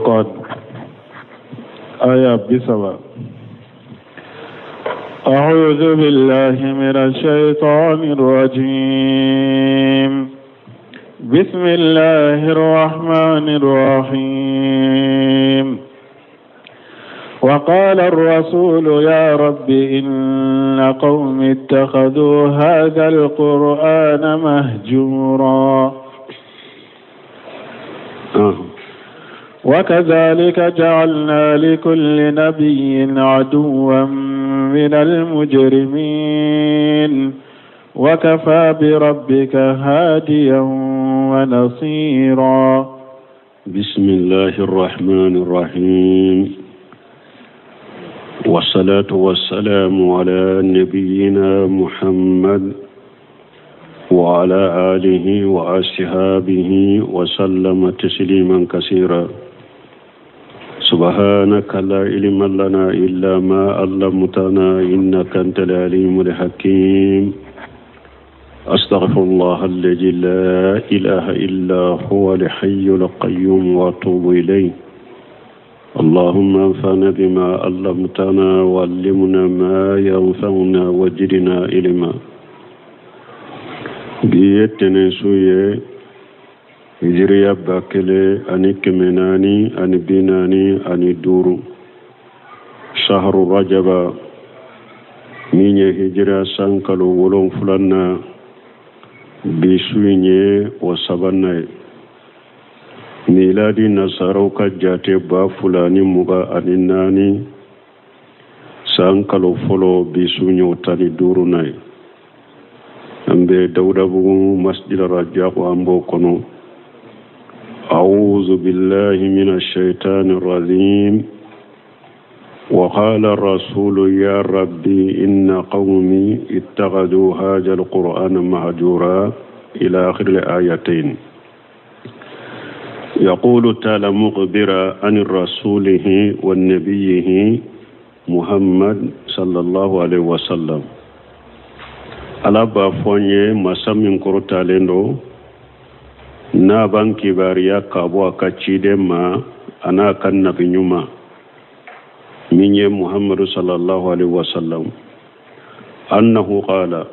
Furqan aya 30. أعوذ بالله من الشيطان الرجيم. بسم الله الرحمن الرحيم. وقال الرسول يا رب إن قوم اتخذوا هذا القرآن مهجورا. وكذلك جعلنا لكل نبي عدوا من المجرمين وكفى بربك هاديا ونصيرا. بسم الله الرحمن الرحيم، والصلاة والسلام على نبينا محمد وعلى آله وأصحابه وسلم تسليما كثيرا. سبحانك لا علم لنا إلا ما علمتنا إنك أنت العليم الحكيم. أستغفر الله الذي لا إله إلا هو الحي القيوم وأتوب إليه. اللهم انفعنا بما علمتنا وعلمنا ما ينفعنا وزدنا علما. Bi ye tɛnɛnsu ye, hijiriya 1445, sahru rajaba, min ye hijiriya san kalo wolonfilanan na. Bi su in ye o sabanan ye. Miladi nasaraw ka jate 2024, san kalo fɔlɔ, bi su ye o 15nan ye. An bɛ Dawudabugu Masjid Rajako, an b'o kɔnɔ. أعوذ بالله من الشيطان الرجيم. وقال الرسول يا ربي إن قومي اتخذوا هذا القرآن مهجورا، إلى آخر الآيتين. يقول تعالى مخبرا عن رسوله والنبيه محمد صلى الله عليه وسلم. Ala b'a fɔ an ye, masa min kɔrɔtalen don, n'a b'an kibaruya ka bɔ a ka ciden ma, a n'a ka nabi ɲuman min ye Muhammadu sallallahu alaihi wasallam, annahu qala,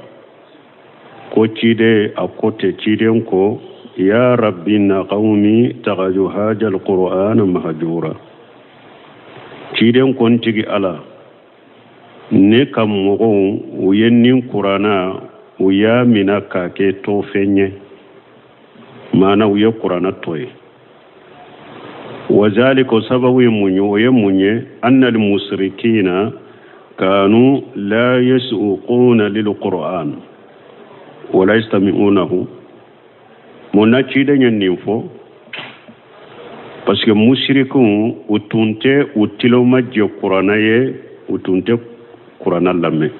ko ciden a ko tɛ, ciden ko: ya rabbi inna qawmi ittakhadhu hadha alqur'ana mahjura. Ciden ko: n tigi Ala, ne ka mɔgɔw, u ye nin Kurana, u y'a mina k'a kɛ tofɛn ye, maana u ye Kurana to ye. Wazalika, o sababu ye mun ye? O ye mun ye? Anna almusrikina kanu la yasuquna lilquran wala yastami'unahu. Mun na ciden ye nin fɔ? Parce que musirikiw, u tun tɛ u tulo majɔ Kurana ye, u tun tɛ Kurana lamɛn.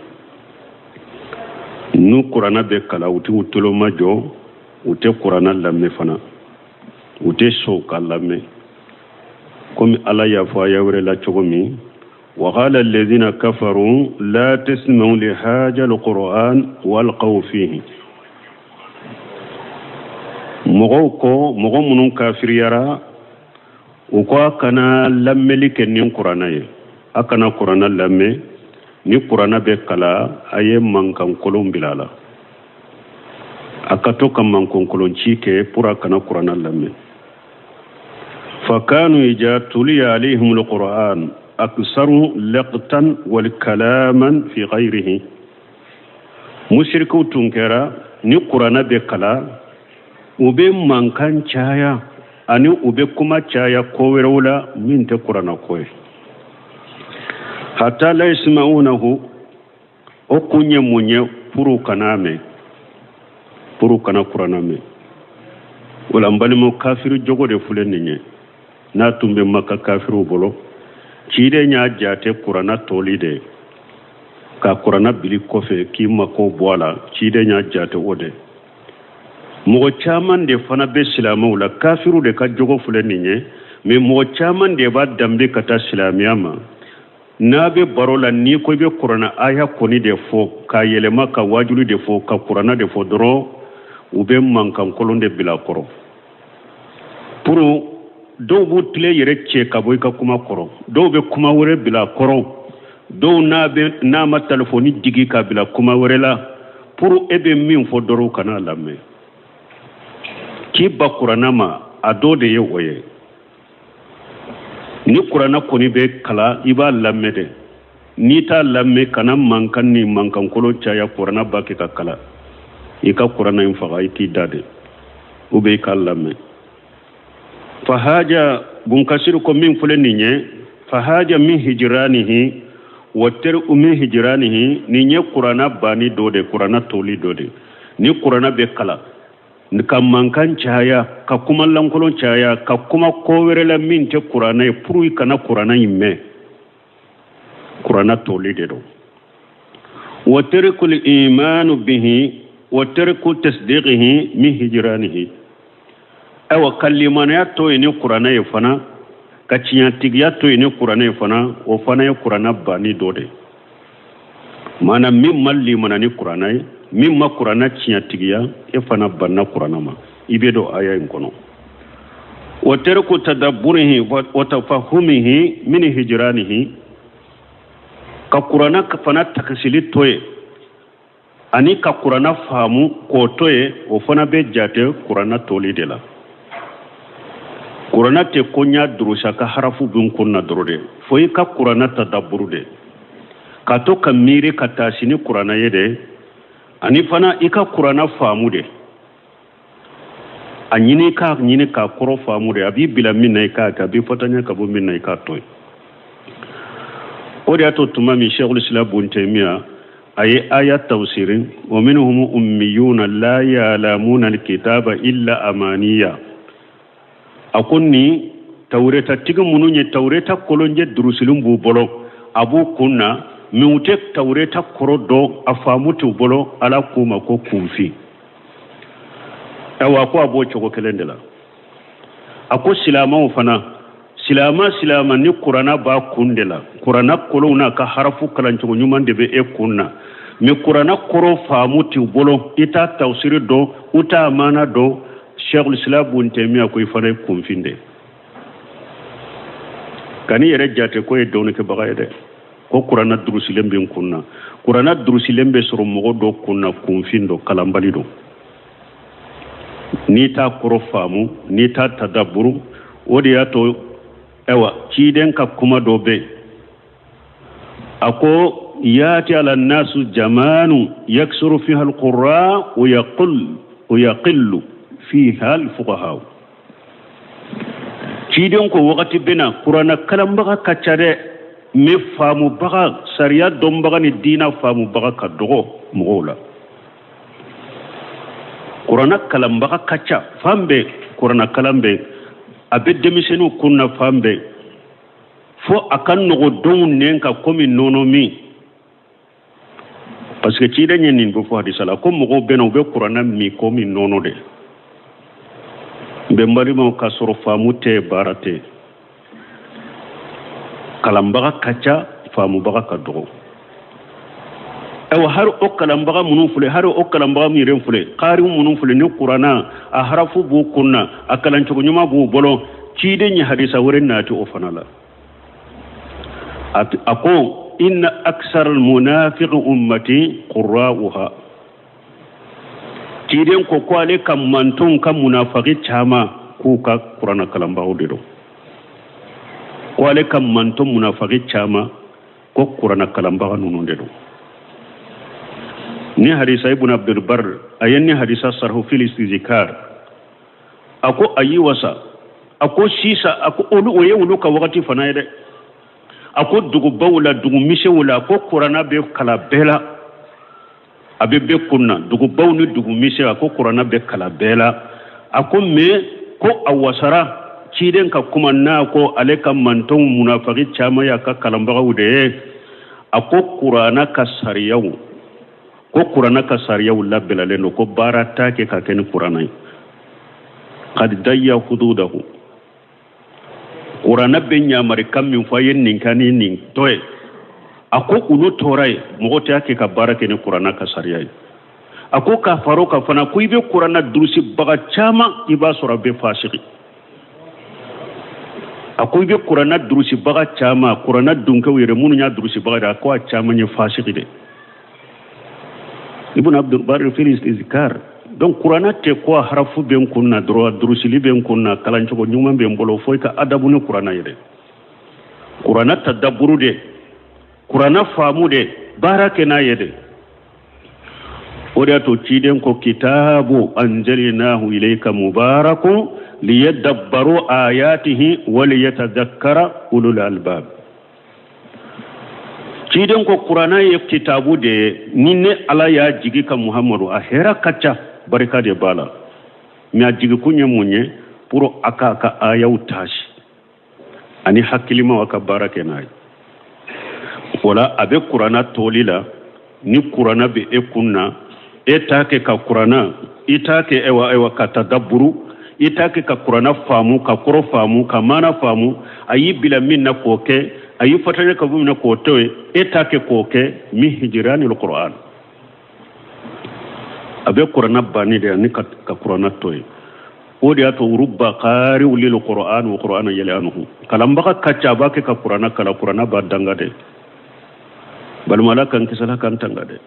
N'u Kurana bɛ kalan, u t'u tulo majɔ, u tɛ Kurana lamɛn fana, u tɛ sɔn ka lamɛn, komi Ala y'a fɔ aya wɛrɛ la cogo min: وقال الذين كفروا لا تسمعوا لهذا القرآن والغوا فيه. Mɔgɔw ko, mɔgɔ minnu kafiriyara, u ko a kana lamɛnli kɛ nin Kuranna ye, a kana Kuranna lamɛn. Ni Kuranna bɛ kalan, a ye mankan kolon bila a la, a ka to ka mankan ci kɛ pour a kana Kuranna lamɛn. Fakanu ija tuliya alayhim alquran aksaru laqtan wal kalaman fi ghayrihi. Musirikiw tun kɛra, ni Kuranna bɛ kalan, u bɛ mankan caya ani u bɛ kuma caya ko wɛrɛw la min tɛ Kuranna ko ye, hatta la yasma'unahu. O kun ye mun ye? Pour u kana mɛn, pour u kana Kuranna mɛn. O la, n balimaw, kafiri jogo de filɛ nin ye, n'a tun bɛ Maka kafiriw bolo. Ciden y'a jate Kuranna toli de ye, ka Kuranna bili kɔfɛ k'i mako bɔ a la. Ciden y'a jate o de. Mɔgɔ caman de fana bɛ silamɛw la, kafiriw de ka jogo filɛ nin ye, mais mɔgɔ caman de b'a danbe ka taa silamɛya ma. N'a bɛ baro la, n'i ko i bɛ Kuranna aya kɔni de fɔ k'a yɛlɛma ka wajuli de fɔ ka Kuranna de fɔ dɔrɔn, u bɛ mankan kolon de bila kɔrɔ pour Dɔw b'u tile yɛrɛ cɛ ka bɔ i ka kuma kɔrɔ, dɔw bɛ kuma wɛrɛ bila kɔrɔ, dɔw n'a bɛ n'a ma telefɔni digi ka bila kuma wɛrɛ la pour e bɛ min fɔ dɔrɔn kana lamɛn. K'i ban kuranna ma, a dɔ de ye o ye. Ni kuranna kɔni bɛ kalan, i b'a lamɛn dɛ. N'i t'a lamɛn, kana mankan ni mankankolon caya. Kuranna b'a kɛ ka kalan, i ka kuranna in faga, i k'i da de, ou bien i k'a lamɛn. Fahaja bunkasiri ko min filɛ nin ye, fahaja min hijiranihi wa teriku min hijiranihi, nin ye kuranna banni dɔ de, kuranna toli dɔ de. Ni kuranna bɛ kalan, ka mankan caya, ka kuma lankolon caya, ka kuma ko wɛrɛ la min tɛ kuranna ye, pour i kana kuranna in mɛn, kuranna toli de don. Wa tarikul imanu bihi wa tariku tasdiqihi min hijranihi. Ayiwa, ka limanaya to yen ni kuranna ye fana, ka tiɲɛtigiya to yen ni kuranna ye fana, o fana ye kuranna banni dɔ de. Maana min ma limana ni kuranna ye, min ma kuranna tiɲɛtigiya, e fana banna kuranna ma, i bɛ don aya in kɔnɔ. Wa tariku tadabburihi wa tafahumihi min hijranihi, ka kuranna fana takasili to yen ani ka kuranna faamu k'o to yen, o fana bɛ jate kuranna toli de la. Kuranna tɛ ko n y'a durusa ka harafu bɛ n kun na dɔrɔn de, fo i ka kuranna tadabburu de, ka to ka miiri ka taasi ni kuranna ye de, ani fana i ka kuranna faamu de, a ɲini k'a ɲini k'a kɔrɔ faamu de. A b'i bila min na, i k'a kɛ, a b'i fatanya ka bɔ min na, i k'a to yen. O de y'a to tuma min Sheikhul Islam Bun Taymiya a ye aya tafsiri, wa minhum ummiyuna la ya'lamuna alkitaba illa amaniya, a ko ni tawureta tigi minnu ye tawureta kolonjɛ durusilen b'u bolo, a b'u kun na, mais u tɛ tawureta kɔrɔ dɔn, a faamu t'u bolo, Ala k'u ma ko kunfin. Ayiwa, a ko a b'o cogo kelen de la. A ko silamɛw fana, silama silama ni kuranna b'a kun de la, kuranna kolonw n'a ka harafu kalancogo ɲuman de bɛ e kun na, mais kuranna kɔrɔ faamu t'u bolo, i t'a tafsiri dɔn, u t'a maana dɔn. Sheikhul Islam Bun Taymiya ko i fana ye kunfin de. Kan'i yɛrɛ jate ko ye dɔnnikɛbaga ye dɛ, ko kuranna durusilen bɛ n kun na. Kuranna durusilen bɛ sɔrɔ mɔgɔ dɔ kun na, kunfin dɔ, kalanbali dɔ. N'i t'a kɔrɔ faamu, n'i t'a tadabburu, o de y'a to ayiwa ciden ka kuma dɔ bɛ yen, a ko yati ala nasu jamanu yaksuru fiha alqurra wa yaqul wa yaqillu fiha alfuqaha. Ciden ko wagati bɛna kuranna kalanbaga ka ca dɛ, mais faamubaga, sariya dɔnbaga ni diina faamubaga ka dɔgɔ mɔgɔw la. Kuranna kalanbaga ka ca fan bɛɛ, kuranna kalan bɛɛ a bɛ denmisɛnninw kun na fan bɛɛ, fo a ka nɔgɔ dɔw nɛn ka komi nɔnɔ min, parce que ciden ye nin bɛ fɔ hadisa la ko mɔgɔw bɛ na, u bɛ kuranna min komi nɔnɔ de. N bɛ n balimaw, k'a sɔrɔ faamu tɛ, baara tɛ, kalanbaga ka ca, faamubaga ka dɔgɔ. Ayiwa, hari o kalanbaga minnu filɛ, hari o kalanbaga min yɛrɛ filɛ, kaari minnu filɛ ni kuranna a harafu b'u kun na, a kalancogo ɲuman b'u bolo, ciden ye hadisa wɛrɛ nati o fana la. A ko inna aksar almunafiq ummati qurra'uha. Ciden ko ko ale ka mantonw ka munafaki caman k'u ka kuranna kalanbagaw de don, ko ale ka manton munafaki caman ko kuranna kalanbaga ninnu de don. Ni hadisa Ibn Abdul Bar a ye ni hadisa sarhu fil istizkar, a ko a y'i wasa, a ko sisan, a ko olu o ye olu ka wagati fana ye dɛ, a ko dugubaw la, dugu misɛnw la, ko kuranna bɛ kalan bɛɛ la, a bɛ bɛɛ kun na, dugubaw ni dugu misɛn, a ko kuranna bɛ kalan bɛɛ la. A ko mais ko a wasara ciden ka kuma n'a ko ale ka mantonw munafaki caman y'a ka kalanbagaw de ye. A ko kuranna ka sariyaw, ko kuranna ka sariyaw labilalen don, ko baara t'a kɛ ka kɛ ni kuranna ye. Kad dayya hududahu, kuranna bɛ ɲamarikan min fɔ a ye nin kɛ ni nin tɔ ye, a ko olu tora ye, mɔgɔ tɛ kɛ ka baara kɛ ni kuranna ka sariya ye. A ko k'a far'o kan fana, ko i bɛ kuranna durusibaga caman, i b'a sɔrɔ a bɛ fasigi. A ko i bɛ kuranna durusibaga caman, kuranna dunkew yɛrɛ minnu y'a durusibaga de, a ko a caman ye fasigi de. Ibn Abdul Barri fil Istizkar. Donc kuranna tɛ ko a harafu bɛ n kun na dɔrɔn, a durusili bɛ n kun na, kalancogo ɲuman bɛ n bolo, fo i ka adabu ni kuranna ye dɛ. Kuranna tadabburu de, kuranna faamu de, baara kɛ n'a ye de. O de y'a to ciden ko kitabu anzalnahu ilayka mubarakun liyadabbaru ayatihi wa liyatadhakkara ulul albab. Ciden ko kuranna ye kitabu de ye ni ne Ala y'a jigi ka Muhammadu, a hɛrɛ ka ca, barika de b'a la. Mais a jigikun ye mun ye? Pour a k'a ka ayaw taasi ani hakilimaw a ka baara kɛ n'a ye. O la a bɛ kuranna toli la, ni kuranna bɛ e kun na, e t'a kɛ ka kuranna, i t'a kɛ ayiwa ayiwa ka tadabburu, i t'a kɛ ka kuranna faamu, ka kɔrɔ faamu, ka maana faamu, a y'i bila min na k'o kɛ, a y'i fatanya ka bɔ min na k'o to yen, e t'a kɛ k'o kɛ. Min hijranil Qur'an, a bɛ kuranna banni de ani ka kuranna to yen. O de y'a to rubba qari'u lil Qur'an wa Qur'an yal'anuhu. Kalanbaga ka ca, a b'a kɛ ka kuranna kalan, kuranna b'a danga de. Balima, Ala k'an kisi, Ala k'an tanga dɛ.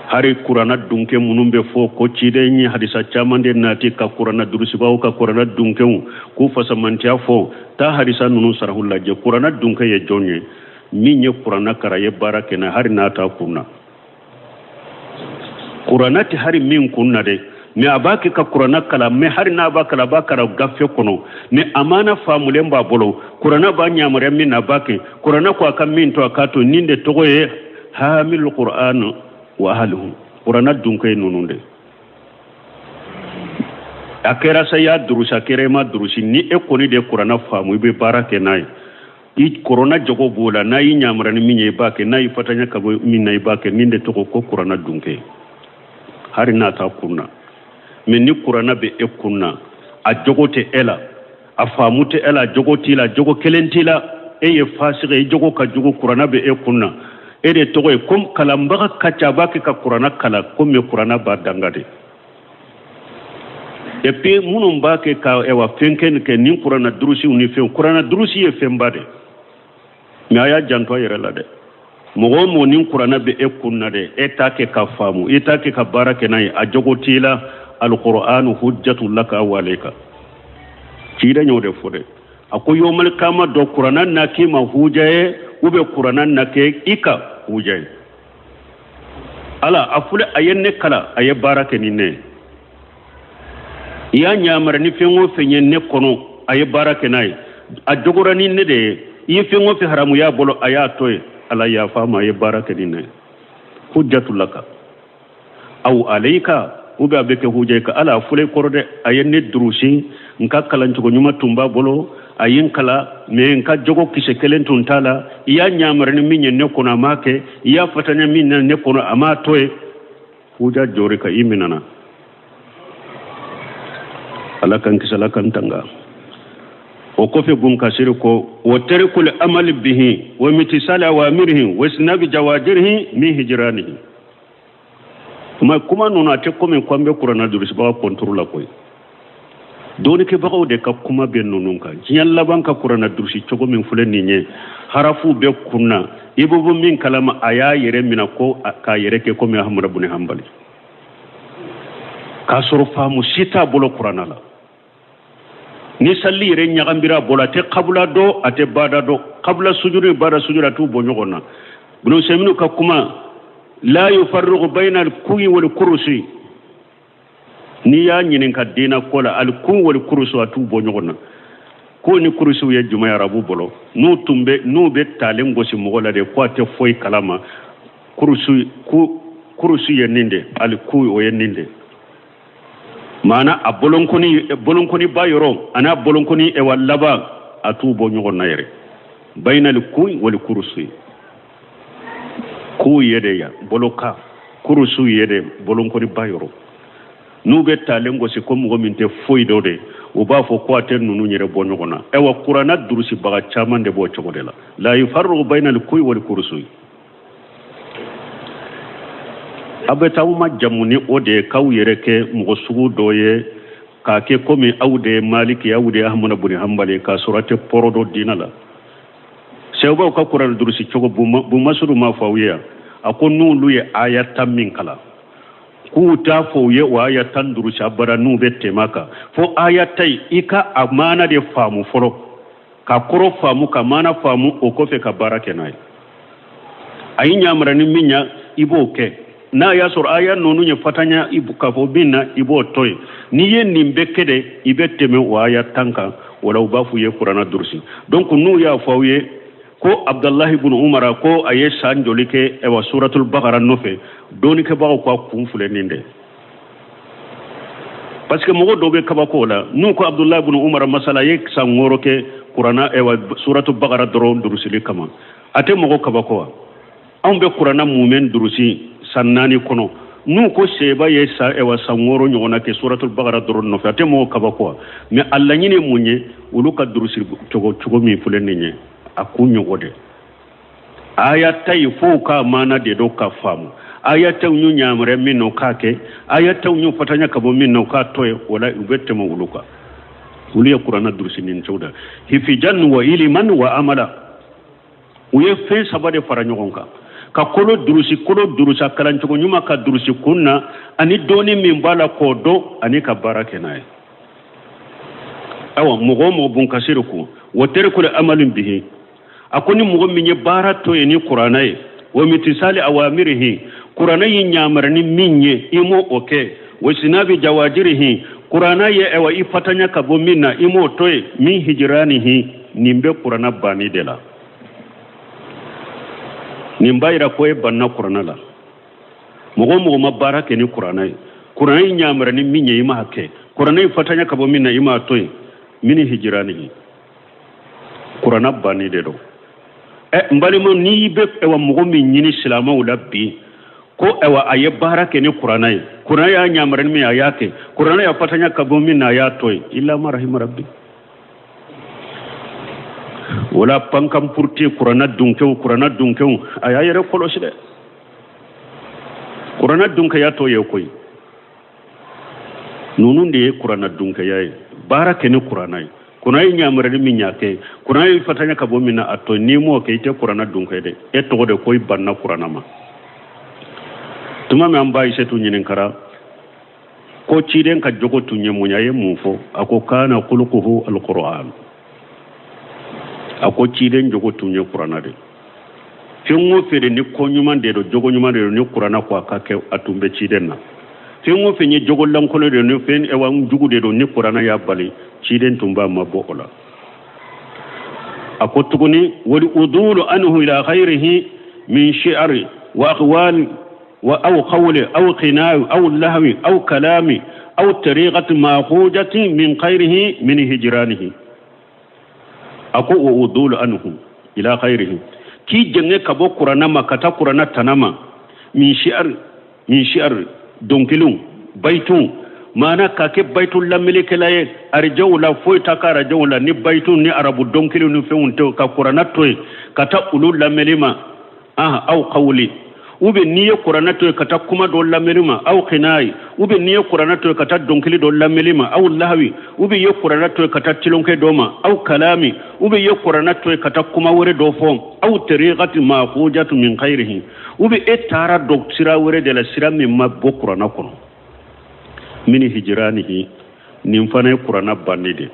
Hari kuranna dunke minnu bɛ fɔ ko ciden ye hadisa caman de nati ka kuranna durusibaw ka kuranna dunkew k'u fasamantiya fɔ, taa hadisa ninnu sarahu lajɛ. Kuranna dunke ye jɔn ye? Min ye kuranna karan, ye baara kɛ n'a, hari n'a t'a kun na. Kuranna tɛ hari min kun na dɛ, mais a b'a kɛ ka kuranna kalan, mais hari n'a b'a kalan, a b'a kalan gafe kɔnɔ, mais a maana faamulen b'a bolo. Kuranna b'a yamaruya min na, a b'a kɛ. Kuranna ko a ka min to, a k'a to. Nin de tɔgɔ ye hamilul Qur'an wa ahluhu, kuranna dunke ye ninnu de. A kɛra sa i y'a durusi, a kɛra i ma durusi, ni e kɔni de kuranna faamu, i bɛ baara kɛ n'a ye. I kuranna jogo b'o la, n'a y'i yamaruya ni min ye, i b'a kɛ, n'a y'i fatanya ka bɔ min na, i b'a kɛ. Nin de tɔgɔ ko kuranna dunke, hari n'a t'a kun na. Mais ni kuranna bɛ e kun na, a jogo tɛ e la, a faamu tɛ e la, a jogo t'i la, a jogo kelen t'i la, e ye fasigi, i jogo ka jugu, kuranna bɛ e kun na, e de tɔgɔ ye ko kalanbaga ka ca, a b'a kɛ ka kuranna kalan komi kuranna b'a danga de. Et puis minnu b'a kɛ ka ɛwa fɛn kɛ kɛ ni kuranna durusiw ni fɛn, kuranna durusi ye fɛnba de, mais a y'a janto a yɛrɛ la dɛ. Mɔgɔ o mɔgɔ ni kuranna bɛ e kun na dɛ, e t'a kɛ ka faamu, i t'a kɛ ka baara kɛ n'a ye, a jogo t'i la. Alqur'anu hujjatu laka wa alayka, ciden y'o de fɔ dɛ. A ko yomali kama dɔ kuranna na k'i ma huja ye, ou bien kuranna na kɛ i ka huja ye. Ala a fule, a ye ne kala, a ye baara kɛ ni ne ye. I y'a yamari ni fɛn o fɛn ye ne kɔnɔ, a ye baara kɛ n'a ye. A jogora ni ne de ye. I ye fɛn o fɛn haramuya bolo, a y'a to yen. Ala yafa ma, a ye baara kɛ ni ne ye. Hujjatu laka aw alayka, ou bien a bɛ kɛ huja ye ka Ala a fule kɔrɔ dɛ, a ye ne durusi, n ka kalancogo ɲuman tun b'a bolo, a ye n kala, mais n ka jogo kisɛ kelen tun t'a la. I y'a yamari ni min ye ne kɔnɔ, a m'a kɛ. I y'a fatanya min na ne kɔnɔ, a m'a to yen. Huja jɔri ka i minana. Ala k'an kisi, Ala k'an tanga. O kɔfɛ Bun Kasiri ko wa tarikul amali bihi wa mitisali awamirihi wa sinabi jawajirihi min hijranihi. Kuma kuma ninnu a tɛ komi ko an bɛ kuranna durusibaga kɔntoro la koyi. Dɔnnikɛbagaw de ka kuma bɛ ninnu kan. Diɲɛ laban ka kuranna durusi cogo min filɛ nin ye, harafu bɛ kun na, i bɛ bɔ min kalama, a y'a yɛrɛ minɛ ko k'a yɛrɛ kɛ komi Ahamada bun Hanbali, k'a sɔrɔ faamu si t'a bolo kuranna la. Ni sali yɛrɛ ɲagambira a bolo, a tɛ kabula dɔn, a tɛ bada dɔn. Kabula sujuru ni bada sujuru, a t'u bɔ ɲɔgɔn na. Ibn Usaymin ka kuma la yufarriqu bayna al-kuyi wal kurusi, n'i y'a ɲininka diina ko la, al-kuyi wal kurusi, a t'u bɔ ɲɔgɔn na. Ko ni kurusiw ye jumɛn ye arabu bolo? N'u tun bɛ, n'u bɛ talen gosi mɔgɔ la de, ko a tɛ foyi kalama. Kurusi, ku, kurusi ye nin de, al-kuyi o ye nin de. Maana a bolonkoni, bolonkoni ba yɔrɔ a n'a bolonkoni ewa laban, a t'u bɔ ɲɔgɔn na yɛrɛ. Bayna al-kuyi wal kurusi, ku ye de yan boloka, kurusu ye de bolonkoni ba yɔrɔ. N'u bɛ talen gosi ko mɔgɔ min tɛ foyi dɔ de, u b'a fɔ ko a tɛ ninnu yɛrɛ bɔ ɲɔgɔn na. Ayiwa, kuranna durusibaga caman de b'o cogo de la. La yufarriqu bayna al-kuyi wal kurusi. A bɛ taa aw ma jamu ni o de ye k'aw yɛrɛ kɛ mɔgɔ sugu dɔ ye. K'a kɛ komi aw de ye Maliki, aw de ye Ahmadu bun Hanbali, k'a sɔrɔ a tɛ pɔrɔ dɔn diinɛ la. Sɛyibaw ka kuranɛ durusi cogo, Bumasudu m'a fɔ aw ye yan, a ko n'olu ye aya 10 min kalan, k'u t'a fɔ u ye o aya 10 durusi abada n'u bɛ tɛmɛ a kan, fo aya 10 in i ka a maana de faamu fɔlɔ, ka kɔrɔ faamu, ka maana faamu, o kɔfɛ ka baara kɛ n'a ye. A y'i ɲamara ni min ya, i b'o kɛ. N'a y'a sɔrɔ aya ninnu ye fatanya k'a fɔ min na, i b'o to yen. N'i ye nin bɛɛ kɛ de, i bɛ tɛmɛ o aya 10 kan. O la u b'a f'u ye kuranɛ durusi. Donc n'u y'a fɔ aw ye ko Abdalahi bun Umara ko a ye san joli kɛ ɛwa suratul Bakara nɔfɛ, dɔnnikɛbagaw ka kun filɛ nin de. Parce que mɔgɔ dɔw bɛ kabako la n'u ko Abdulahi bun Umara masala a ye san 6 kɛ kuranɛ ɛwa suratul Bakara dɔrɔn durusili kama, a tɛ mɔgɔ kabako wa? Anw bɛ kuranɛ mumɛ durusi san 4 kɔnɔ, n'u ko seba ye sa ɛwa san 6 ɲɔgɔnna kɛ suratul Bakara dɔrɔn nɔfɛ, a tɛ mɔgɔ kabako wa? Mais a laɲini ye mun ye? Olu ka durusi cogo min filɛ nin ye, a kun ɲɔgɔn de aya ta ye, fo ka maana de dɔn ka faamu. Aya taw y'u ɲamrɛ min na, k'a kɛ. Aya taw y'u fatanya ka bɔ min na, k'a to yen. O la u bɛ tɛmɛ olu kan. Olu ye kuranɛ durusi nin cogo da, hifijan wa iliman wa amala. U ye fɛn saba de fara ɲɔgɔn kan: ka kolo durusi, kolo durusa kalancogo ɲuman, ka durusi kun na, ani dɔnni min b'a la k'o dɔn, ani ka baara kɛ n'a ye. Awa mɔgɔ o mɔgɔ bun kasiri ko wa tarikul amalin bihi, a ko ni mɔgɔ min ye baara to yen ni kuranɛ ye, wa mitisali awamirihi, kuranɛ ye ɲamara ni min ye, i m'o o kɛ, wa sinabi jawajirihi, kuranɛ ye ɛwa i fatanya ka bɔ min na, i m'o to yen, min hijiranihi, nin bɛ kuranɛ banni de la. Nin b'a yira ko e banna kuranɛ la. Mɔgɔ o mɔgɔ ma baara kɛ ni kuranɛ ye, kuranɛ ye ɲamara ni min ye, i m'a kɛ, kuranɛ ye fatanya ka bɔ min na, i m'a to yen, min hijiranihi, kuranɛ banni de don. N balimaw, n'i bɛ ɛwa mɔgɔ min ɲini silamɛw la bi ko ɛwa a ye baara kɛ ni kuranɛ ye, kuranɛ y'a ɲamara ni min ye, a y'a kɛ, kuranɛ y'a fatanya ka bɔ min na, a y'a to yen, illa ma rahima rabbi. Wala pankan purte kuranɛ dunkew, kuranɛ dunkew, a y'a yɛrɛ kɔlɔsi dɛ. Kuranɛ dunkeya t'o ye koyi. Ninnu de ye kuranɛ dunkeya ye, baara kɛ ni kuranɛ ye, kuranɛ ye ɲamarali min y'a kɛ, kuranɛ ye fatanya ka bɔ min na, a to. N'i m'o kɛ, i tɛ kuranɛ dunkɛ dɛ. E tɔgɔ de ko i banna kuranɛ ma. Tuma min an ba Ayisetu ɲininkara ko ciden ka jogo tun ye mun ye, a ye mun fɔ? A ko kana kulukuhu alquran. A ko ciden jogo tun ye kuranɛ de. Fɛn o fɛn de ni ko ɲuman de don, jogo ɲuman de don, ni kuranɛ ko a ka kɛ, a tun bɛ ciden na. Fɛn o fɛn ye jogo lankolon de don, ni fɛn ɛwa jugu de don, ni kuranɛ y'a bali, ciden tun b'a mabɔ o la. A ko tuguni wal udulu anhu ila ghayrihi min shi'ri wa aqwali wa aw qawli aw qina'i aw lahwi aw kalami aw tariqati ma'khujati min ghayrihi min hijranihi. A ko wa udulu anhu ila ghayrihi, k'i jɛngɛ ka bɔ kuranɛ ma ka taa kuranɛ tana ma, min shi'ar, min shi'ar dɔnkiliw, bayituw, maana ka kɛ bayitu lamɛnnikɛla ye arajow la, foyi ta ka arajow la ni bayitu ni arabu dɔnkiliw ni fɛnw tɛ, ka kuranɛ to yen ka taa olu lamɛnni ma. Aw kawuli, ou bien n'i ye kuranɛ to yen ka taa kuma dɔ lamɛnni ma, aw kinayi, ou bien n'i ye kuranɛ to yen ka taa dɔnkili dɔ lamɛnni ma, aw lahawi, ou bien i ye kuranɛ to yen ka taa tilonkɛ dɔ ma, aw kalami, ou bien i ye kuranɛ to yen ka taa kuma wɛrɛ dɔ fɔ, aw tariqati ma'khujatu min ghayrihi, ou bien e taara dɔ sira wɛrɛ de la, sira min ma bɔ kuranɛ kɔnɔ, min hijranihi, nin fana ye kuranɛ banni de,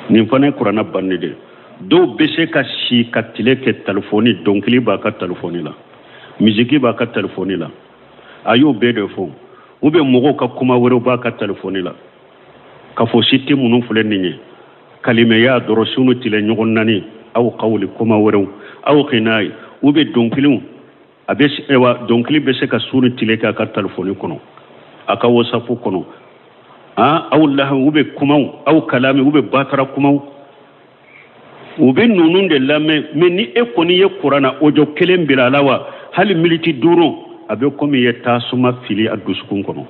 nin fana ye kuranɛ banni de. Dɔw bɛ se ka si ka tile kɛ telefɔni, dɔnkili b'a ka telefɔni la, misiki b'a ka telefɔni la, a y'o bɛɛ de fɔ, ou bien mɔgɔw ka kuma wɛrɛw b'a ka telefɔni la, k'a fɔ site minnu filɛ nin ye, kalimɛya dɔrɔn, su ni tile ɲɔgɔn naani, aw kawuli, kuma wɛrɛw, aw kinayi, ou bien dɔnkiliw, a bɛ ɛwa dɔnkili bɛ se ka su ni tile kɛ a ka telefɔni kɔnɔ, a ka whatsapp kɔnɔ, aw lahawi, ou bien kumaw, aw kalami, ou bien batara kumaw, u bɛ ninnu de lamɛn. Mais ni e kɔni ye kuranna audio kelen bila a la wa hali miniti 5, a bɛ komi i ye tasuma fili a dusukun kɔnɔ.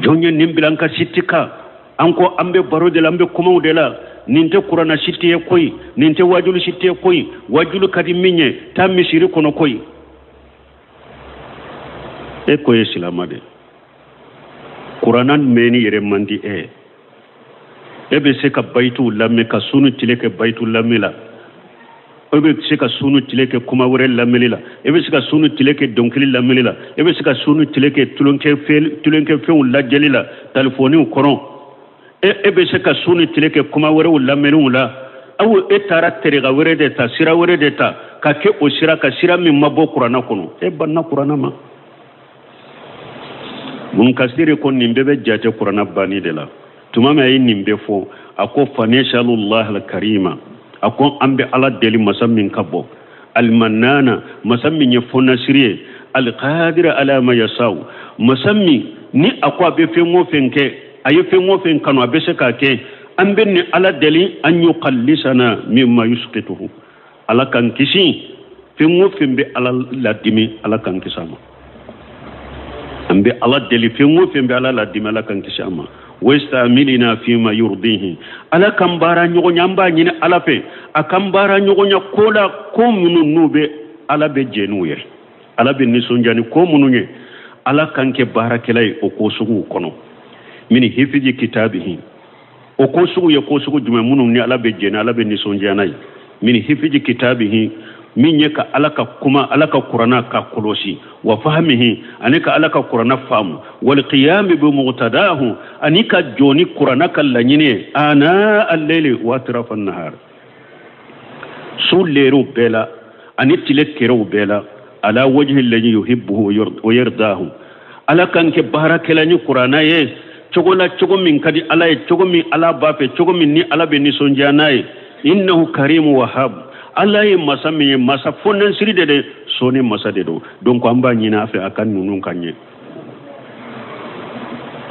Jɔn ye nin bila an ka site kan? An ko an bɛ baro de la, an bɛ kumaw de la. Nin tɛ kuranna site ye koyi, nin tɛ wajulu site ye koyi. Wajulu ka di min ye, taa misiri kɔnɔ koyi. E ko ye silama de. Kuranna mɛnni yɛrɛ man di e ye. E bɛ se ka bayituw lamɛn ka su ni tile kɛ bayitu lamɛn la. E bɛ se ka su ni tile kɛ kuma wɛrɛ lamɛnni la. E bɛ se ka su ni tile kɛ dɔnkili lamɛnni la. E bɛ se ka su ni tile kɛ tulonkɛfɛnw lajɛli la talifɔniw kɔnɔ. E bɛ se ka su ni tile kɛ kuma wɛrɛw lamɛnniw la. Aw e taara terega wɛrɛ de ta, sira wɛrɛ de ta ka kɛ o sira kan, sira min ma bɔ kuranna kɔnɔ. E banna kuranna ma. Ibn Kasiri ko nin bɛɛ bɛ jate kuranna banni de la. Tuma min a ye nin bɛɛ fɔ, a ko fanesalullah alkarima, a ko an bɛ Ala deli masa min ka bon, almanana, masa min ye fonnasiri ye, alkadira ala ma yasaw, masa min ni a ko a bɛ fɛn o fɛn kɛ, a ye fɛn o fɛn kanu a bɛ se k'a kɛ. An bɛ nin Ala deli an yukallisana mimma yusqituhu, Ala k'an kisi fɛn o fɛn bɛ Ala ladimi, Ala k'an kisi a ma. An bɛ Ala deli fɛn o fɛn bɛ Ala ladimi, Ala k'an kisi a ma. Wastamilina fima yurdihi, Ala k'an baara ɲɔgɔnya, an b'a ɲini Ala fɛ a k'an baara ɲɔgɔnya ko la, ko minnu n'u bɛ Ala bɛ jɛn n'u ye, Ala bɛ nisɔndiya ni ko minnu ye, Ala k'an kɛ baarakɛla ye o ko suguw kɔnɔ. Min hifiji kitabihi, o ko sugu ye ko sugu jumɛn minnu ni Ala bɛ jɛn, Ala bɛ nisɔndiya n'a ye. Min hifiji kitabihi, min ye ka Ala ka kuma, Ala ka kuranna ka kɔlɔsi, wa fahamihi, ani ka Ala ka kuranna faamu, wal qiyami bi muqtadahu, ani ka jɔ ni kuranna ka laɲini ye, ana al-layli wa atrafa an-nahar, su leerew bɛɛ la ani tile kerew bɛɛ la, ala wajhi alladhi yuhibbuhu wa yardahu, Ala k'an kɛ baarakɛla ni kuranna ye cogo la, cogo min ka di Ala ye, cogo min Ala b'a fɛ, cogo min ni Ala bɛ nisɔndiya n'a ye. Innahu karimu wahab, Ala ye masa min ye, masa fonnasiri de de, sɔnni masa de don. Donc an b'a ɲini a fɛ a ka ninnu ka ɲɛ,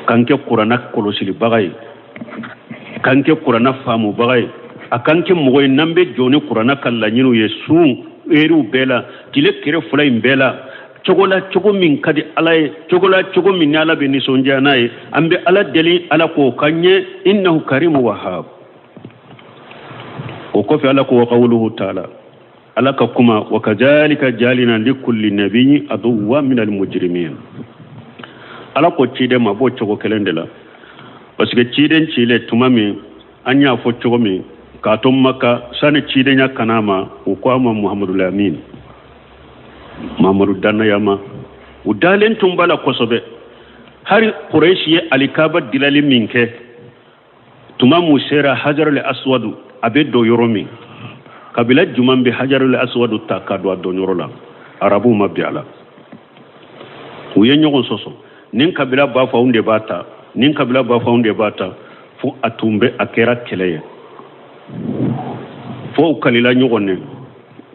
k'an kɛ kuranna kɔlɔsilibaga ye, k'an kɛ kuranna faamubaga ye, a k'an kɛ mɔgɔ ye n'an bɛ jɔ ni kuranna ka laɲiniw ye sun eriw bɛɛ la, tile kere fila in bɛɛ la, cogo la cogo min ka di Ala ye, cogo la cogo min ni Ala bɛ nisɔndiya n'a ye. An bɛ Ala deli Ala k'o ka ɲɛ, innahu karimu wahab. O kɔfɛ Ala ko wa qawluhu taala, Ala ka kuma, wa kadhalika jalina likulli nabiyyin aduwwan minal mujrimin. Ala ko ciden ma b'o cogo kelen de la, parce que ciden cilen tuma min, an y'a fɔ cogo min k'a to Maka sani cidenya kana ma, u ko a ma Muhamadu Lamin, Muhamadu dannayama. U dalen tun b'a la kosɛbɛ. Hari Kurɛsi ye alikaba dilali min kɛ, tuma mun sera Hajarul Aswadu a bɛ don yɔrɔ min, kabila jumɛn bɛ Hajarul Aswadu ta ka don a don yɔrɔ la? Arabuw ma bɛn a la, u ye ɲɔgɔn sɔsɔ. Nin kabila b'a fɔ anw de b'a ta, nin kabila b'a fɔ anw de b'a ta, fo a tun bɛ a kɛra kɛlɛ ye, fo u kalila ɲɔgɔn ne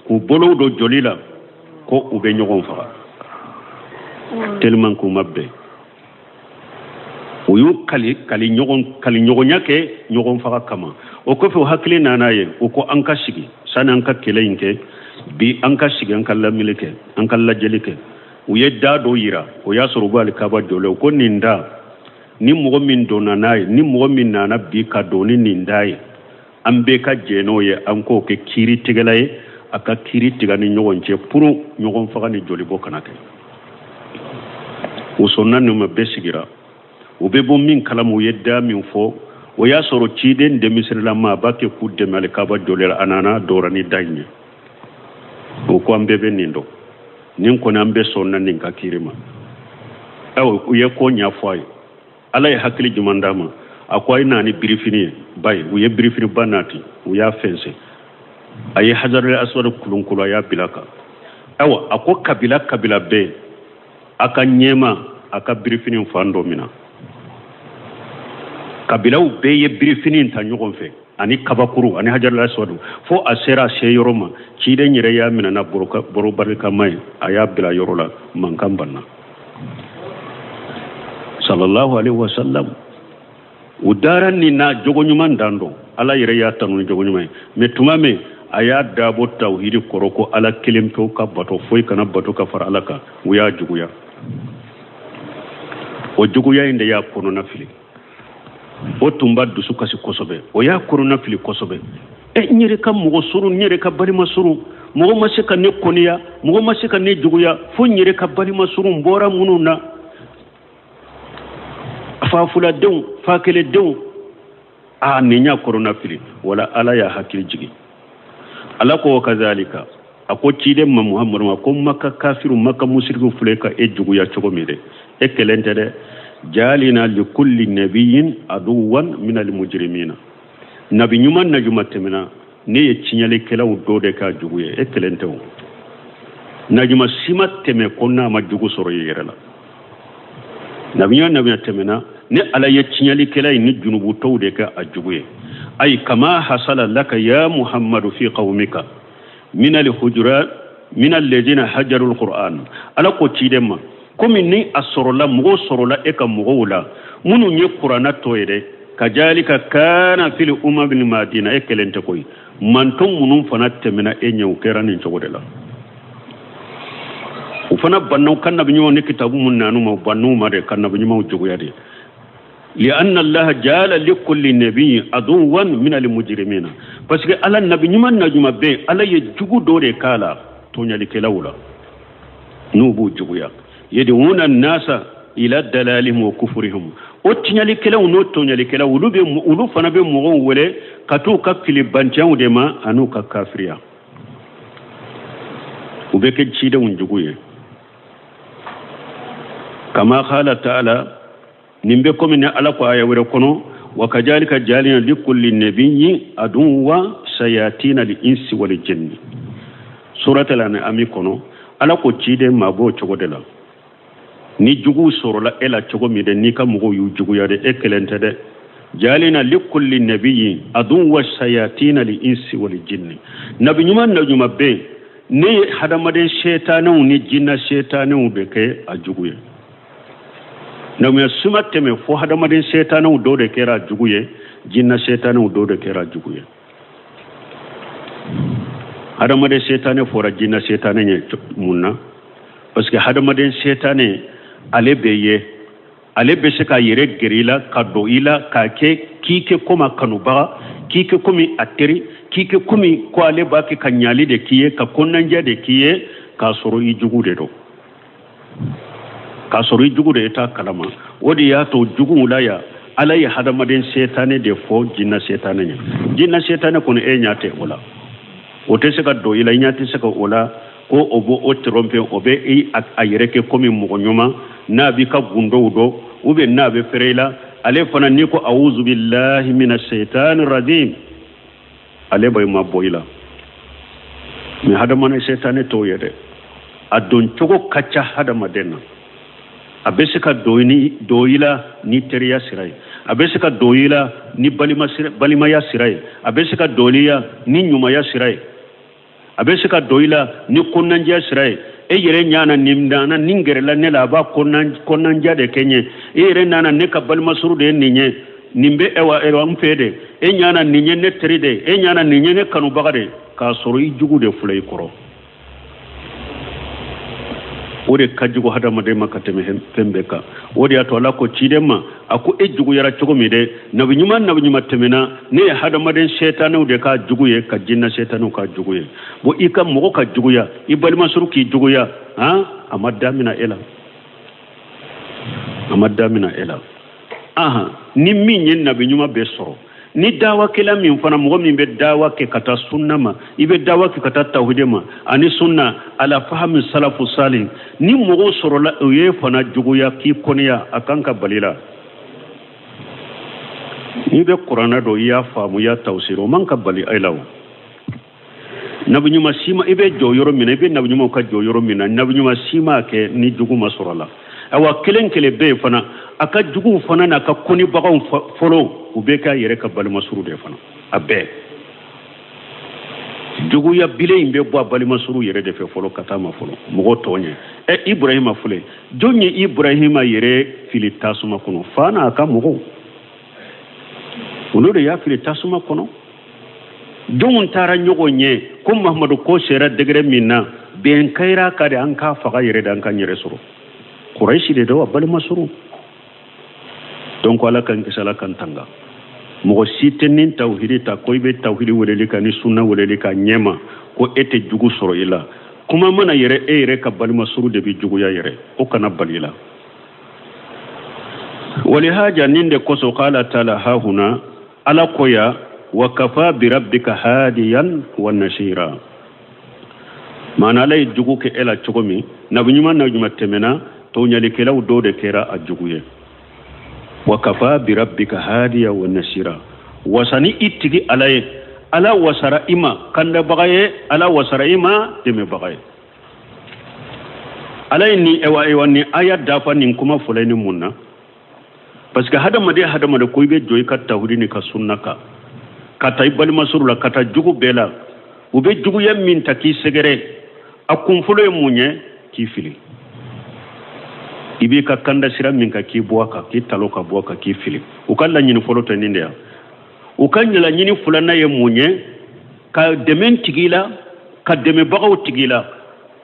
k'u bolow don joli la ko u bɛ ɲɔgɔn faga, tellement k'u ma bɛn. U y'u kali kali ɲɔgɔn kali ɲɔgɔnya kɛ ɲɔgɔn faga kama. O kɔfɛ u hakili nana ye, u ko an ka sigi sani an ka kɛlɛ in kɛ bi, an ka sigi an ka lamini kɛ, an ka lajɛli kɛ. U ye da dɔ yira, o y'a sɔrɔ u bɛ alikaba jɔlen. U ko nin da, ni mɔgɔ min donna n'a ye, ni mɔgɔ min nana bi ka don ni nin da ye, an bɛɛ ka jɛn n'o ye, an k'o kɛ kiiritigɛla ye, a ka kiiri tigɛ ni ɲɔgɔn cɛ pour ɲɔgɔn faga ni jolibɔ kana kɛ. U sɔnna nin ma, bɛɛ sigira. U bɛ bɔ min kalama, u ye da min fɔ, o y'a sɔrɔ ciden denmisɛnninlama a b'a kɛ k'u dɛmɛ alikaba jɔli la, a nana dɔra ni da in ye. O ko an bɛɛ bɛ nin dɔn, nin kɔni an bɛɛ sɔnna nin ka kiiri ma. Ayiwa, u ye ko ɲɛfɔ a ye. Ala ye hakili jumɛn d'a ma? A ko a ye na ni birifini ye ba ye. U ye birifini ba nati, u y'a fɛnsɛn, a ye hajarul aswad kulunkulu, a y'a bila kan. Ayiwa, a ko kabila kabila bɛɛ a ka ɲɛma a ka birifini fan dɔ minɛ. Kabilaw bɛɛ ye birifini ta ɲɔgɔn fɛ ani kabakuru ani hajarul aswad, fo a sera a se yɔrɔ ma, ciden yɛrɛ y'a minɛ n'a boro barikama ye, a y'a bila yɔrɔ la, mankan banna. Sallallahu alaihi wasallam. U dara nin na jogo ɲuman dan don, Ala yɛrɛ y'a tanu ni jogo ɲuman ye. Mais tuma min a y'a dabɔ tawhidi kɔrɔ ko Ala kelen pewu ka bato, foyi kana bato ka fara Ala kan, u y'a juguya. O juguya in de y'a kɔnɔna fili, o tun b'a dusu kasi kosɛbɛ, o y'a kɔnɔna fili kosɛbɛ. N yɛrɛ ka mɔgɔ surun, n yɛrɛ ka balima surun, mɔgɔ ma se ka ne kɔniya, mɔgɔ ma se ka ne juguya, fo n yɛrɛ ka balima surun n bɔra minnu na. Fa fuladenw, fa kelendenw, a nin y'a kɔrɔna fili. Wala Ala y'a hakili jigin. Ala ko kazalika, a ko ciden ma Muhamadu ma ko Maka kafiru, Maka musiriku filɛ ka e juguya cogo min dɛ, e kelen tɛ dɛ. Jalina likulli nabiyin aduwan min almujrimina. Nabi ɲuman na ɲuman tɛmɛna, ne ye tiɲɛlikɛlaw dɔ de k'a jugu ye, e kelen tɛ o. Najuma si ma tɛmɛ ko n'a ma jugu sɔrɔ i yɛrɛ la. Nabi ɲuman nabi tɛmɛna, ne Ala ye tiɲɛlikɛla ye ni junubutɔw de kɛ a jugu ye. Ayi kama hasala laka ya Muhammadu fi qawmika min alhujurat min alladhina hajaru alquran. Ala ko ciden ma komi ni a sɔrɔla mɔgɔw sɔrɔla e ka mɔgɔw la minnu ye kuranna tɔ ye dɛ, kajalika kana fil umamil madina, e kelen tɛ koyi, mantɔn minnu fana tɛmɛna e ɲɛ, u kɛra nin cogo de la. U fana banna u ka nabi ɲumanw ni kitabu mun nanu ma, u bann'u ma de ka nabi ɲumanw juguya de. Lianna Allaha jala likulli nabiyyin aduwan min almujrimina, parce que Ala nabi ɲuman na ɲuman bɛɛ, Ala ye jugu dɔ de k'a la tɔɲalikɛlaw la, n'u b'u juguya. Yad'una nasa ila dalalihim wa kufurihim. O tiɲɛlikɛlaw n'o tɔɲalikɛlaw, olu fana bɛ mɔgɔw wele ka t'u ka filibanciyaw de ma an'u ka kafiriya. U bɛ kɛ cidenw jugu ye. Kama qala ta'ala, nin bɛ komi ni Ala ko aya wɛrɛ kɔnɔ, wa kajalika jalina likulli nabiyyin aduwwa sayatina li insi wal jinni. Surat al-An'am kɔnɔ, Ala ko ciden ma b'o cogo de la. Ni juguw sɔrɔla e la cogo min dɛ, n'i ka mɔgɔw y'u juguya dɛ, e kelen tɛ dɛ. Jalina likulli nabiyyin aduwwa sayatina li insi wal jinni. Nabi ɲuman na ɲuman bɛ yen, ne ye hadamaden setanɛw ni jinna setanɛw de kɛ a jugu ye. Nabiya suma tɛmɛ fo hadamaden setanɛw dɔ de kɛra a jugu ye, jinna setanɛw dɔ de kɛra a jugu ye. Hadamaden setanɛ fɔra jinna setanɛ ye mun na? Parce que hadamaden setanɛ ale bɛ ye, ale bɛ se k'a yɛrɛ gɛrɛ i la, ka don i la, k'a kɛ k'i kɛ komi a kanubaga, k'i kɛ komi a teri, k'i kɛ komi ko ale b'a kɛ ka ɲali de k'i ye, ka kɔnɔnajɛ de k'i ye, k'a sɔrɔ i jugu de don. K'a sɔrɔ i jugu de ye t'a kalama. O de y'a to juguw la yan, Ala ye hadamaden setanɛ de fɔ jinna setanɛ ye. Jinna setanɛ kɔni e ɲɛ tɛ o la, o tɛ se ka don i la, i ɲɛ tɛ se ka o la ko o b'o o tromper, o bɛ i a yɛrɛ kɛ komi mɔgɔ ɲuman, n'a b'i ka gundow dɔn, ou bien n'a bɛ fɛrɛ i la. Ale fana n'i ko awuzu billahi mina shaitani rajim, ale b'a ma bɔ i la. Mais hadamaden setanɛ t'o ye dɛ, a don cogo ka ca hadamaden na. A bɛ se ka don i la ni teriya sira ye, a bɛ se ka don i la ni balimaya sira ye, a bɛ se ka don i la ni ɲumanya sira ye, a bɛ se ka don i la ni kɔnɔnajɛ sira ye. E yɛrɛ ɲana nin nana nin gɛrɛla ne la, a b'a kɔnɔnajɛ de kɛ n ye. E yɛrɛ nana ne ka balimasuru de ye nin ye, nin bɛ ewa ewa n fɛ de. E ɲana nin ye ne teri de, e ɲana nin ye ne kanubaga de, k'a sɔrɔ i jugu de filɛ i kɔrɔ. O de ka jugu hadamaden ma ka tɛmɛ fɛn bɛɛ kan. O de y'a to Ala ko ciden ma, a ko e juguyara cogo min dɛ, nabi ɲuman nabi ɲuman tɛmɛna, ne ye hadamaden setanɛw de k'a jugu ye, ka jinna setanɛw k'a jugu ye. Bon, i ka mɔgɔ ka juguya, i balimasuru k'i juguya, han, a ma damina e la, a ma damina e la. Ahan, ni min ye nabi ɲuman bɛɛ sɔrɔ, ni dawakɛla min fana, mɔgɔ min bɛ dawa kɛ ka taa sunna ma, i bɛ dawa kɛ ka taa tawhidi ma ani sunna ala fahami salafu salih, ni mɔgɔw sɔrɔla o ye fana juguya k'i kɔniya, a kan ka bali la. N'i bɛ kuranɛ dɔn, i y'a faamu, i y'a tawsiri, o man ka bali e la o. Nabi ɲuman si ma, i bɛ jɔ yɔrɔ min na, i bɛ nabi ɲumanw ka jɔ yɔrɔ min na, nabi ɲuman si ma kɛ ni jugu ma sɔrɔ a la. Awa kelen kelen bɛ yen fana, a ka juguw fana n'a ka kɔnibagaw fɔlɔ, u bɛ k'a yɛrɛ ka balimasuru de fana. A bɛɛ juguya bilen in bɛ bɔ a balimasuru yɛrɛ de fɛ fɔlɔ ka taa ma fɔlɔ mɔgɔ tɔ ɲɛ. Ɛ Ibrahima filɛ, jɔn ye Ibrahima yɛrɛ fili tasuma kɔnɔ? Fa n'a ka mɔgɔw, olu de y'a fili tasuma kɔnɔ. Jɔnw taara ɲɔgɔn ɲɛ ko Mahamadu ko sera degré min na, bɛn kɛra ka de an k'a faga yɛrɛ de, an k'an yɛrɛ sɔrɔ. Kurayisi de don, a balimasuru. Donc Ala k'an kisi, Ala k'an tanga. Mɔgɔ si tɛ ni tawhidi ta ko i bɛ tawhidi weleli kan ni sunna weleli kan ɲɛma ko e tɛ jugu sɔrɔ i la. Kuma mana yɛrɛ, e yɛrɛ ka balimasuru de bɛ juguya yɛrɛ, o kana bali i la. Walihaja nin de kosɔn qala taala hahuna ala ko ya wa kafa bi rabbika hadiyan wa nasira maana ala ye jugu kɛ e la cogo min nabi ɲuman na ɲuman tɛmɛna tɔɲalikɛlaw dɔw de kɛra a jugu ye wa kafa bi rabbika hadiya wa nasira wasa ni i tigi ala ye ala wasara i ma kandabaga ye ala wasara i ma dɛmɛbaga ye ala ye nin ewa ewa nin aya dafa nin kuma fɔlɔ ni mun na parce que hadamaden hadamaden ko i bɛ jɔ i ka tawhidi ni ka sunna kan ka taa i balimasuru la ka taa jugu bɛɛ la u bɛ juguya min ta k'i sɛgɛrɛ a kunfɔlɔ ye mun ye k'i fili i b'i ka kanda sira min kan k'i bɔ a kan k'i talo ka bɔ a kan k'i fili u ka laɲini fɔlɔ tɛ nin de ya u ka laɲini filanan ye mun ye ka dɛmɛ tig'i la ka dɛmɛbagaw tig'i la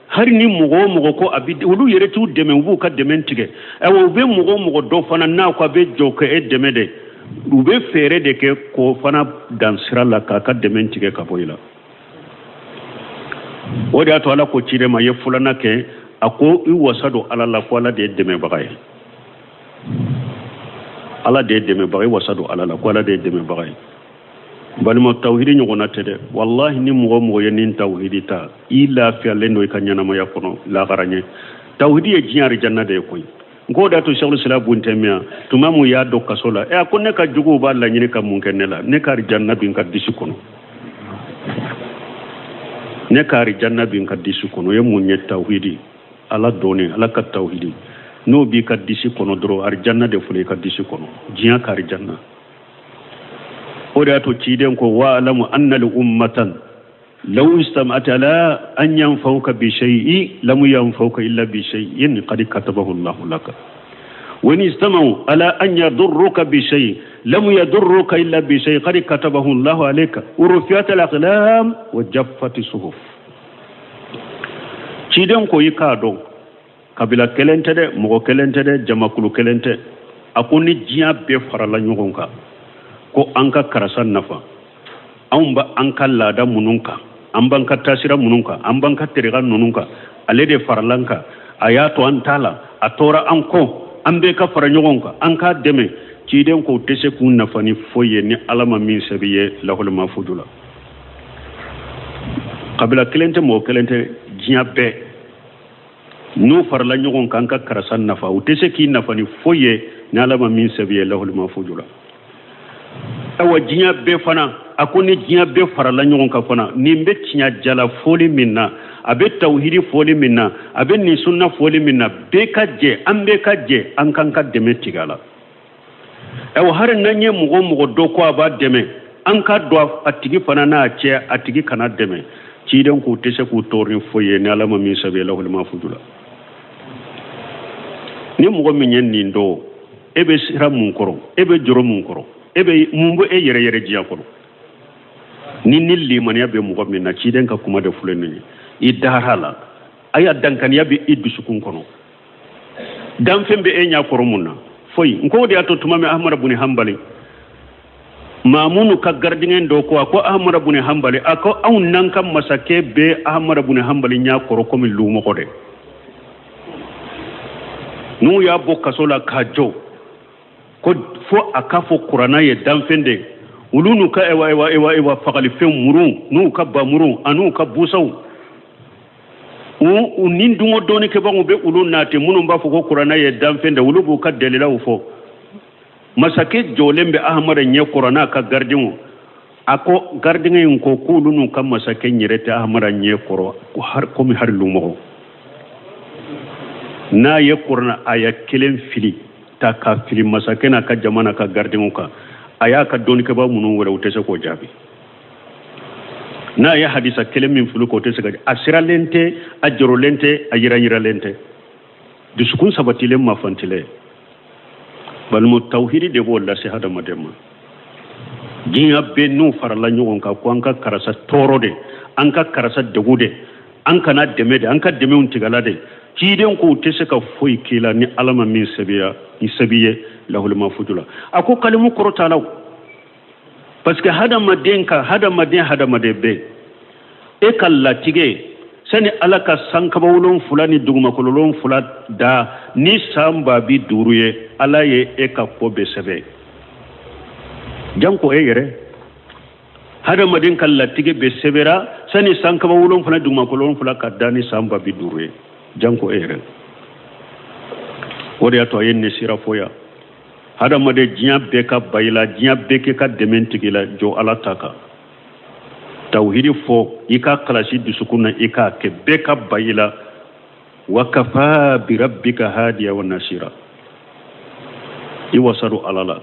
hali ni mɔgɔ o mɔgɔ ko a bɛ olu yɛrɛ t'u dɛmɛ u b'u ka dɛmɛ tigɛ ayiwa u bɛ mɔgɔ o mɔgɔ dɔ fana n'a ko a bɛ jɔ ka e dɛmɛ dɛ u bɛ fɛɛrɛ de kɛ k'o fana dan sira la k'a ka dɛmɛ tigɛ ka bɔ i la o de y'a to ala ko ciden ma ye filanan kɛ a ko i wasa don ala la ko ala de ye dɛmɛbaga ye ala de ye dɛmɛbaga ye wasa don ala la ko ala de ye dɛmɛbaga ye balima tawhidi ɲɔgɔnna tɛ dɛ walahi ni mɔgɔ mɔgɔ ye nin tawhidi ta i lafiyalen don i ka ɲɛnamaya kɔnɔ lahara ɲɛ tawhidi ye diɲɛ arijanna de ye koyi n k'o de y'a to sɛkul islam bun tɛmiya tuma mun y'a don kaso la ɛ a ko ne ka juguw b'a laɲini ka mun kɛ ne la ne ka arijanna bi n ka disi kɔnɔ ne ka arijanna bi n ka disi kɔnɔ o ye mun ye tawhidi ala dɔnni ala ka tawhidi n'o b'i ka disi kɔnɔ dɔrɔn arijanna de filɛ i ka disi kɔnɔ diɲɛ ka arijanna o de y'a to ciden ko wa alamu anna li ummatan law istama'at ala an yanfa'uka bi shay'in lam yanfa'uka illa bi shay'in qad katabahu Allahu laka wa in istama'u ala an yadurruka bi shay'in lam yadurruka illa bi shay'in qad katabahu Allahu alayka rufi'at al-aqlam wa jaffat suhuf ciden ko i k'a dɔn kabila kelen tɛ dɛ mɔgɔ kelen tɛ dɛ jamakulu kelen tɛ a ko ni diɲɛ bɛɛ farala ɲɔgɔn kan ko an ka karisa nafa anw bɛ an ka laada minnu kan an b'an ka taasira minnu kan an b'an ka terika ninnu kan ale de farala an kan a y'a to an t'a la a tora an kɔ an bɛɛ ka fara ɲɔgɔn kan an k'a dɛmɛ ciden k'o tɛ se k'u nafa ni foyi ye ni ala ma min sɛbɛn ye lahul mafudu la kabila kelen tɛ mɔgɔ kelen tɛ diɲɛ bɛɛ n'u farala ɲɔgɔn kan ka karisa nafa u tɛ se k'i nafa ni foyi ye ni ala ma min sɛbɛn ye lahul mafudu la awa diɲɛ bɛɛ fana a ko ni diɲɛ bɛɛ farala ɲɔgɔn kan fana nin bɛ tiɲɛ jala fɔli min na a bɛ tawhidi fɔli min na a bɛ nin sunna fɔli min na bɛɛ ka jɛ an bɛɛ ka jɛ an k'an ka dɛmɛ tigɛ a la ayiwa hari n'an ye mɔgɔ o mɔgɔ dɔ ko a b'a dɛmɛ an ka don a tigi fana n'a cɛ a tigi kana dɛmɛ ciden k'u tɛ se k'u tɔɔrɔ ni foyi ye ni ala ma min sɛbɛn lahul mafudu la ni mɔgɔ min ye nin dɔn e bɛ siran mun kɔrɔ e bɛ jɔrɔ mun kɔrɔ e bɛ mun bɛ e yɛrɛ yɛrɛ diɲɛ kɔnɔ ni ni limaniya bɛ mɔgɔ min na ciden ka kuma de filɛ nin ye i dara la a y'a dankaniya bɛ i dusukun kɔnɔ danfɛn bɛ e ɲɛ kɔrɔ mun na foyi n ko o de y'a to tuma min ahmada buni hanbali maamunu ka garidiɲɛ dɔ ko a ko ahmada buni hanbali a ko anw n'an ka masakɛ bɛ ahmada buni hanbali ɲɛ kɔrɔ komi lumɔgɔ de n'u y'a bɔ kaso la k'a jɔ ko fo a k'a fɔ kuranna ye danfɛn de olu n'u ka ewa ewa ewa ewa fagalifɛn muru n'u ka bamuru an'u ka busaw u ni dungo dɔɔnikɛbagaw bɛ olu nati minnu b'a fɔ ko kuranna ye danfɛn de olu b'u ka dalilaw fɔ masakɛ jɔlen bɛ ahamada ɲɛ kɔrɔ n'a ka garidiɲɛw a ko garidiɲɛ in ko k'olu n'u ka masakɛ yɛrɛ tɛ ahamada ɲɛ kɔrɔ komi hari lumɔgɔ n'a ye kuranna aya kelen fili ta ka fili masakɛ n'a ka jama n'a ka garidiɲɛw kan a y'a ka dɔnnikɛbaa minnu wele u tɛ se k'o jaabi n'a ye hadisa kelen min fili k'o tɛ se ka a siralen tɛ a jɔrɔlen tɛ a yiranyiralen tɛ dusukun sabatilen mafantilen balima tawhidi de b'o lase hadamaden ma diɲɛ bɛɛ n'u farala ɲɔgɔn kan ko an ka karisa tɔɔrɔ de an ka karisa degun de an kana dɛmɛ de an ka dɛmɛw tigɛla de ciden k'u tɛ se ka foyi k'i la ni ala ma min sɛbɛya ni sɛbi ye lahul mafuju la a ko kalimu kɔrɔ t'a la parce que hadamaden ka hadamaden hadamaden bɛɛ e ka latigɛ c'est Sani Ala ka sankaba wolonfila ni dugumakolo wolonfila da ni san 50.000 ye, Ala ye e ka ko bɛɛ sɛbɛn. Janko e yɛrɛ. Hadamaden ka latigɛ bɛɛ sɛbɛra sani sankaba wolonfila dugumakolo wolonfila ka da ni san 50.000 ye. Janko e yɛrɛ. O de y'a to a ye nin sira fɔ yan. Hadamaden diɲɛ bɛɛ ka ban i la, diɲɛ bɛɛ k'i ka dɛmɛ tigɛ i la, jɔ Ala ta kan. Tawhidi fɔ, i k'a kalasi dusukun na, i k'a kɛ, bɛɛ ka ban i la. Wa kafa bi rabbika hadiya wa nasira. I wasa don Ala la.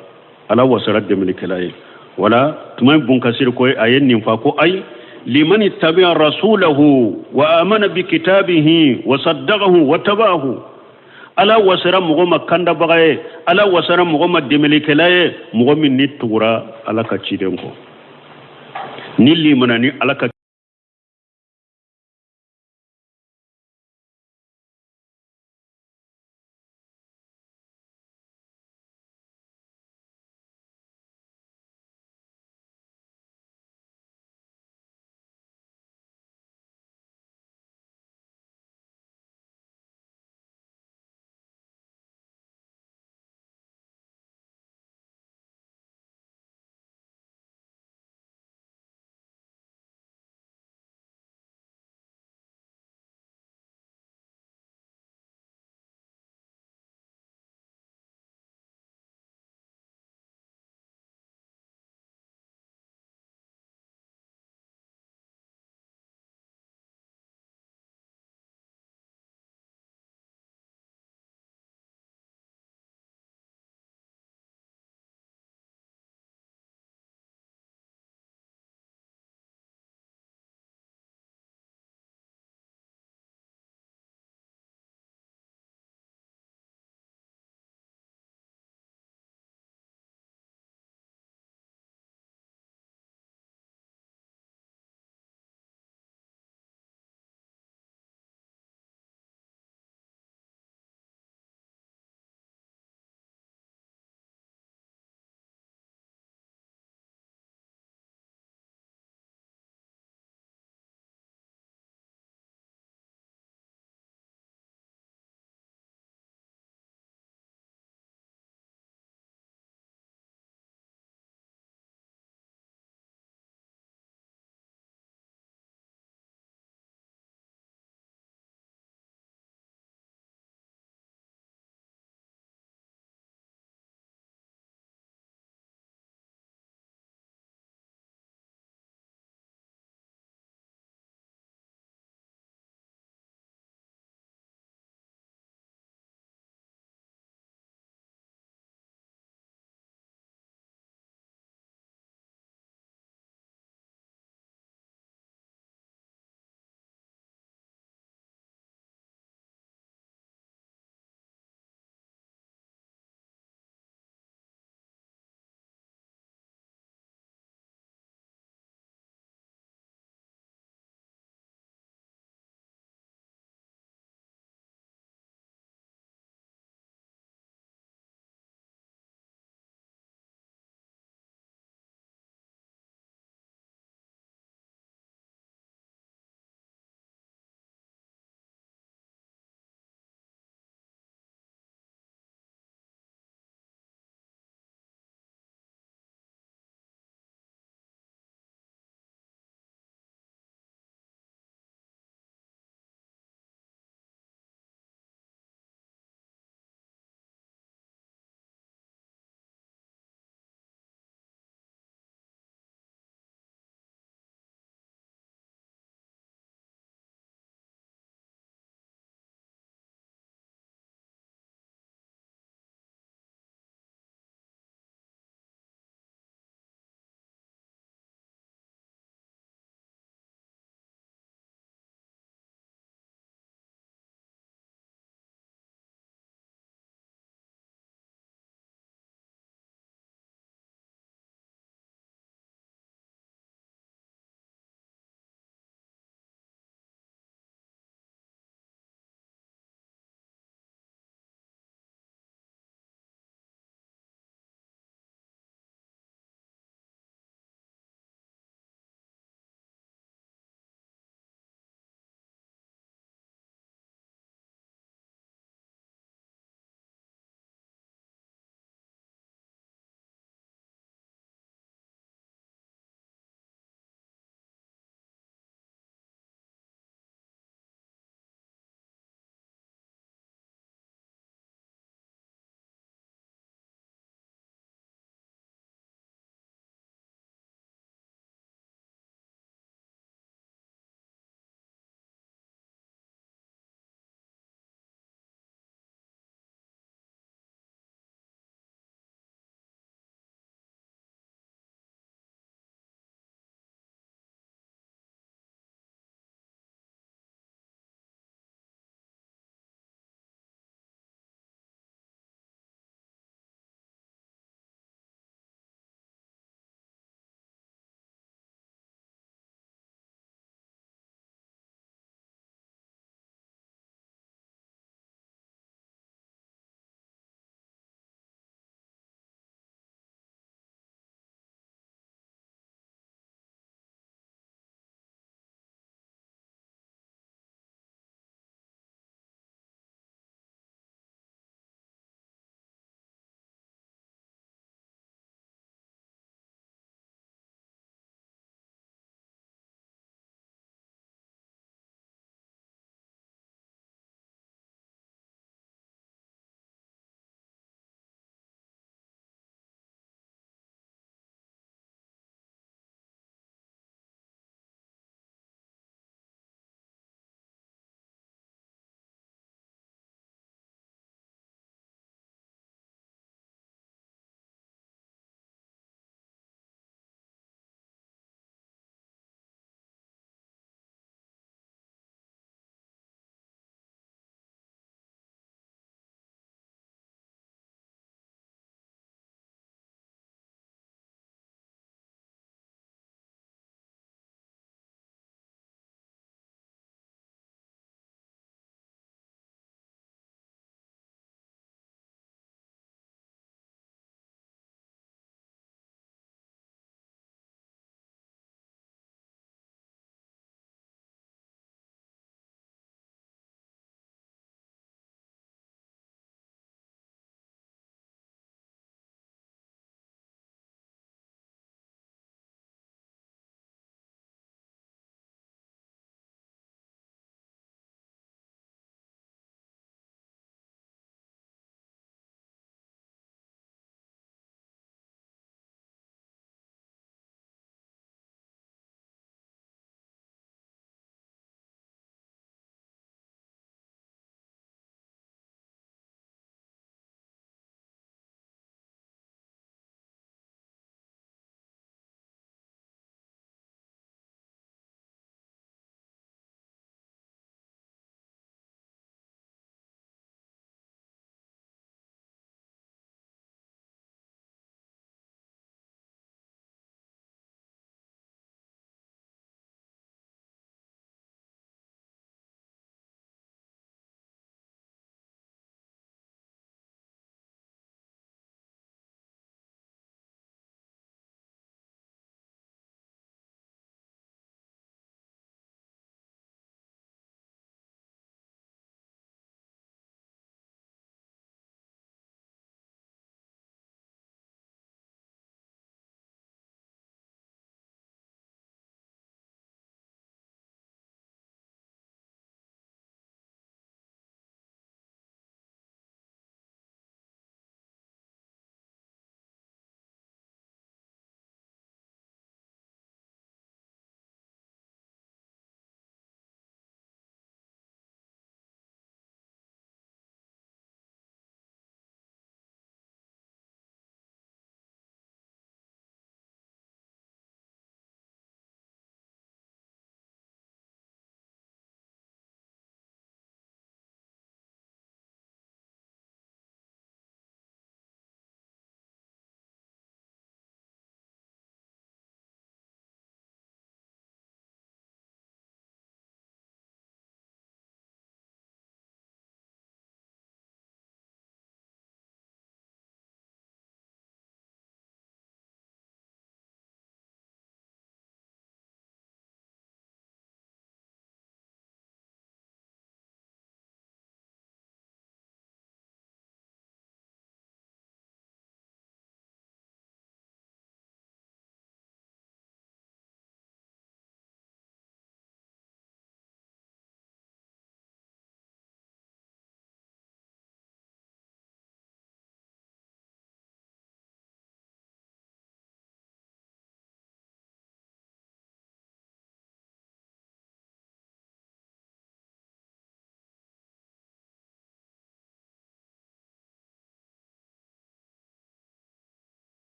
Ala wasara dɛmɛlikɛla ye. Wala tuma bun kasiri ko a ye nin fɔ ko ayi limani tabi'a rasulahu wa amana bi kitabihi wa saddaqahu wa tabahu. Ala wasara mɔgɔ ma kandabaga ye, Ala wasara mɔgɔ ma dɛmɛlikɛla ye, mɔgɔ min ni tugura Ala ka ciden kɔ, ni limana ni Ala ka